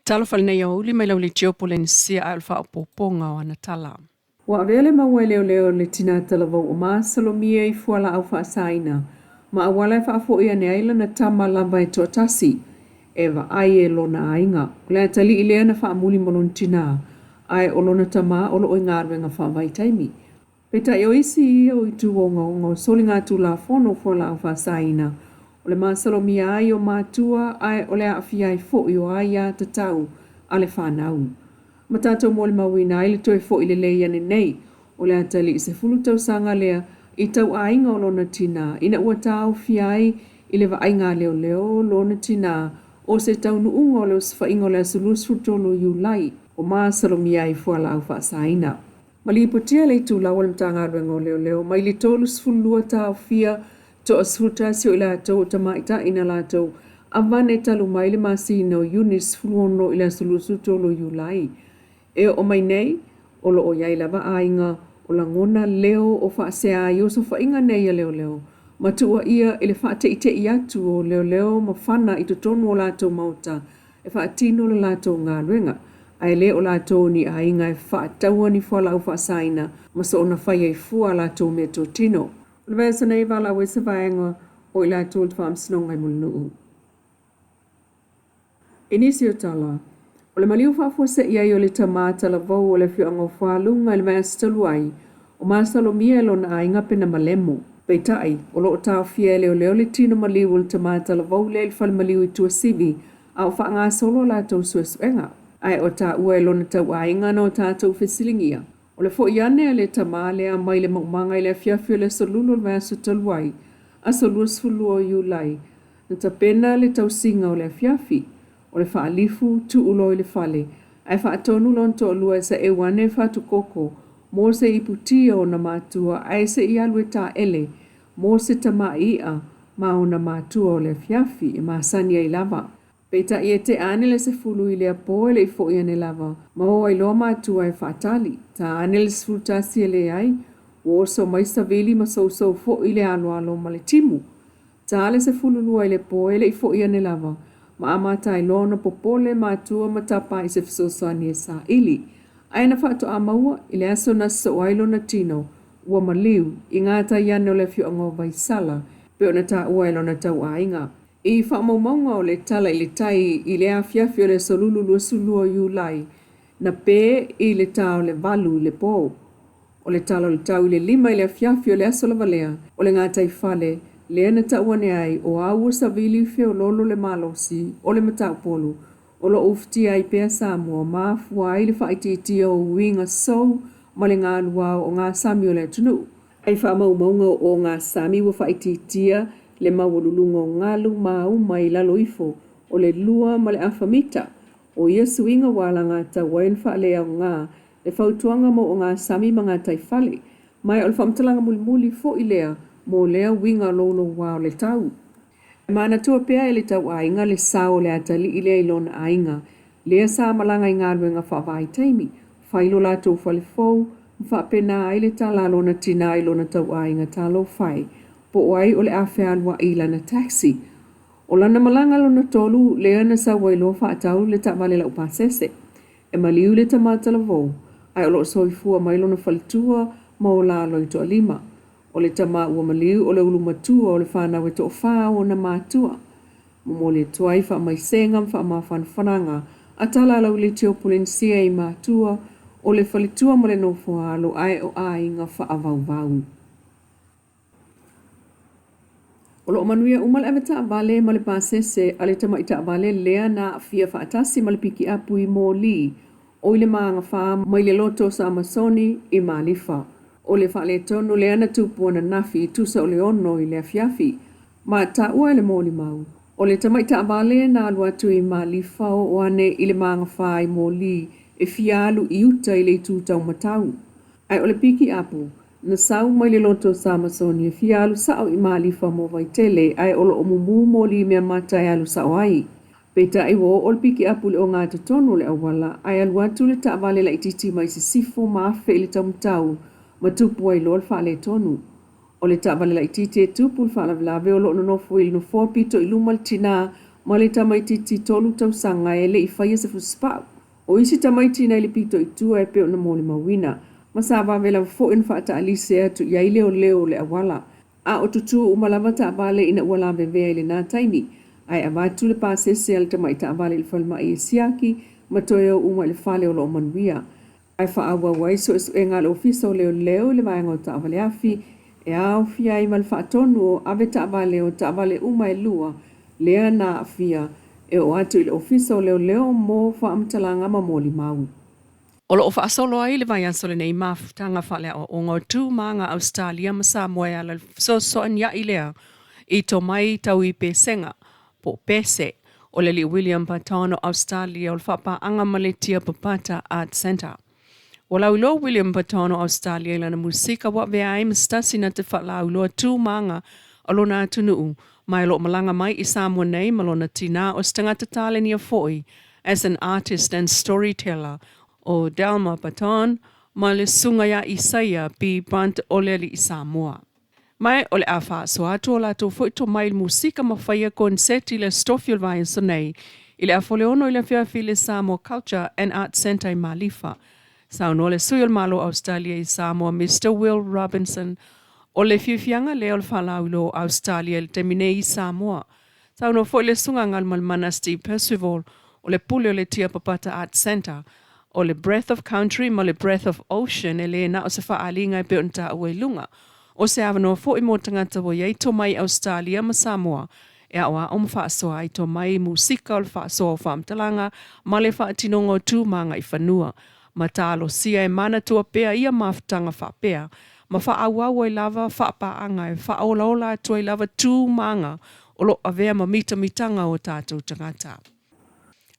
Talofa i lenei aoauli mai lau leitio Polenesia ae o le faaopoopoga o ana tala. Ua avea le maua e leoleo le tinā talavou o masalomia i fualaau faasaina ma auala e faafoi ane ai lana tama lava e toatasi e vaai e lona aiga. O le atalii lea na faamuli mo lona tinā, ae o lona tama o lo o i galuega faavaitaimi. Peitai o isi ia o itu ogaoga o soligatulafono fualaau faasaina, o le masalomia ai o matua ae o le aafia ai foi o aia tatau a le fanau. Ma tatou molimauina ai le toe foi lelei ane nei o le atalii 10 tausaga lea i tauaiga o lona tinā ina ua taofia ai i le vaaiga a leoleo lona tinā o se taunuuga o le osofaiga o le aso 23 o Iulai o masalomia ai i fualaau faasaina. Ma lipotia le itulau a le Matagaluega o Leoleo mai le 32 taofia toa 11 o i latou o tamaitai na latou avane talu mai le masina o Iuni 16 i le aso 23 o Iulai. E oo mai nei, o lo o i ai lava aiga o lagona leo o faasea ai osofaiga nei a leoleo ma tuuaia i le faateitei atu o leoleo ma fana i totonu o latou maota e faatino le latou galuega, ae le o latou ni aiga e faataua ni fualaau faasaina ma soona fai ai fua a latou meatotino. O le vaiaso nei, valaau ai se vaega o i latou o le Faamasinoga i Mulinuu. I nisi o tala, o le maliu faafuasei ai o le tamā talavou o le afioaga o Fualuga i le vaiaso talu ai, o masalomia e lona aiga pe na malemo. Peitai, o lo o taofia e leoleo le tino maliu o le tamā talavou lea i le fale maliu i Tuasivi a o faagasolo a latou suesuega. Ae o taua e lona tauaiga na o tatou fesiligia, o le foi ane a le tamā lea mai le maumaga i le afiafi o le aso Lulu o le vaiaso talu ai, aso 22 o Iulai, na tapena le tausiga o le afiafi, o le faalifu, tuu loa i le fale, ae faatonu lona toalua e saeu ane e fatu koko mo se iputi o ona matua ae se i alu e taele mo se tamai i'a ma ona matua o le afiafi e masani ai lava. Peitai e tea ane le 10 i lea po e le i foi ane lava, ma o ai loa matua e faatali. Ta ane le 11 e leai, ua oso mai savili ma sousou foi le aloalo ma le timu. Ta le 12 i le po e le i foi ane lava, ma amata ai loa ona popole matua ma tapa i se fesoasoani e saili. Ae na faatoa maua i le aso na sosoo ai lona tino, ua maliu, i gatai ane o le afioaga o Vaisala, pei ona taua e lona tauaiga. I faamaumauga o le Tala i le Tai i le afiafi o le aso Lulu 22 o Iulai, na pē i le ta o le 8 i le po. O le tala o le tau i le 5 i le afiafi o le aso lava lea, o le gataifale lea na tau ane ai o au ua savili feoloolo le malosi o le mataupolu o lo o ufitia ai pea Samoa ma afua ai le faaitiitia o uiga sou ma le galuao o gasami o le atunuu. I faamaumauga o ogasami ua faaitiitia le maualuluga o galu ma auma i lalo ifo o le 2.5 mita. O ia suiga ua alagatatau ai ona faaleaoga le fautuaga mo ogasami ma gataifale, ma o le faamatalaga mulimuli foi lea mo lea uiga louloua o le tau. E manatua pea e le tauaiga le sao o le atalii lea i lona aiga, lea sa malaga i galuega faavaitaimi, fai lo latou fale fou, ma faapena ai le tala a lona tinā i lona tauaiga talofa e, po o ai o le a fealuai i lana taxi. O lana malaga lona tolu lea na sau ai loa faatau le taavale laupasese. E maliu le tama talavou, ae o lo o soifua mai lona faletua ma o la toalima. O le tama ua maliu o le ulu matua o le fanau e toafa o ona matua. Momoli atu ai faamaisega ma faamafanafanaga a tala a lau leitio Polenesia i matua o le faletua ma le nofoaalo ae o aiga faavauvau. O lo o manuia uma le avetaavale ma le pasese a le tamai taavale lea na aafia faatasi ma le pikiapu i moli o i le magafa mai le loto o Samasoni i Malifa. O le faaletonu lea na tupu ananafi i tusa o le 6 i le afiafi. Ma taua e le molimau, o le tamai taavale na alu atu i Malifa o ane i le magafa i moli e fia alu i uta i le itu taumatau. Ae o le pikiapu, na sau mai le loto o Samasoni e fia alu sao i Malifa mo Vaitele ae o lo o mumu moli mea mata e alu sao ai. Peitai ua oo le pikiapu i le ogatotonu o le auala ae alu atu le taavale laitiiti mai sisifo ma afe i le taumatau ma tupu ai loa le faaletonu. O le taavale laitiiti e tupu le faalavelave o lo o nonofo i le nofoa pito i luma le tinā ma le tamaitiiti 3 tausaga e le i faia se fusipau. O isi tamaiti nai le pito i tua e pei ona molimauina, ma sa vave lava foi ona faataalise atu i ai leoleo o le auala. A o tutū uma lava taavale ina ua lavevea i lena taimi, ae avatu le pasese a le tamai taavale i le falemai e siaki ma toe o uma i le fale o lo o manuia. Ae faaauau ai suesuega a le Ofisa o Leoleo i le vaega o taavale afi e aofia ai ma le faatonu o avetaavale o taavale uma e lua lea na aafia e oo atu i le Ofisa o Leoleo mo faamatalaga ma molimau. O lo o faasolo ai le vaiaso lenei mafutaga faaleaoaoga o tu ma aga Ausetalia ma Samoa e ala i le fesoasoania'i lea i tomai tau i pesega, po o pese, o le Alii William Paton o Ausetalia o le faapaaga ma le Tiapapata Art Centre. Ua lauiloa William Paton o Ausetalia i lana musika ua avea ai ma se tasi na te faalauiloa tu ma aga o lona atunuu, ma e o lo o malaga mai i Samoa nei ma lona tinā o se tagata talenia foi as an artist and storyteller o Delma Paton ma le susuga ia Isaia B. Brunt o le Alii Samoa. Ma o le a faasoa atu o latou foi tomai i le musika ma faia koneseti i le Aso Tofi o le vaiaso nei i le afa o le 6 i le afiafi i le Samoa Culture and Arts Centre i Malifa. Saunoa le Sui o le Malo o Ausetalia i Samoa Mister Will Robinson, o le fiafiaga lea o le faalauiloa o Ausetalia i le taimi nei i Samoa. Saunoa foi le Susuga Galumalemana Steve Percival, o le pule o le Tiapapata Art Centre, o le Breath of Country ma le Breath of Ocean e le na o se faaaliga e pei ona taua i luga. O se avanoa foi mo tagata ua i ai tomai i Ausetalia ma Samoa e aoao ma faasoa ai tomai musika o le faasoa o faamatalaga ma le faatinoga o tu ma agaifanua ma talosia e manatua pea ia mafutaga faapea ma faaauau ai lava faapaaga e faaolaola atu ai lava tu ma aga o lo o avea ma mitamitaga o tatou tagata.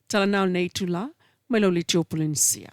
Talanao lenei itula mai lau Litio Polenesia.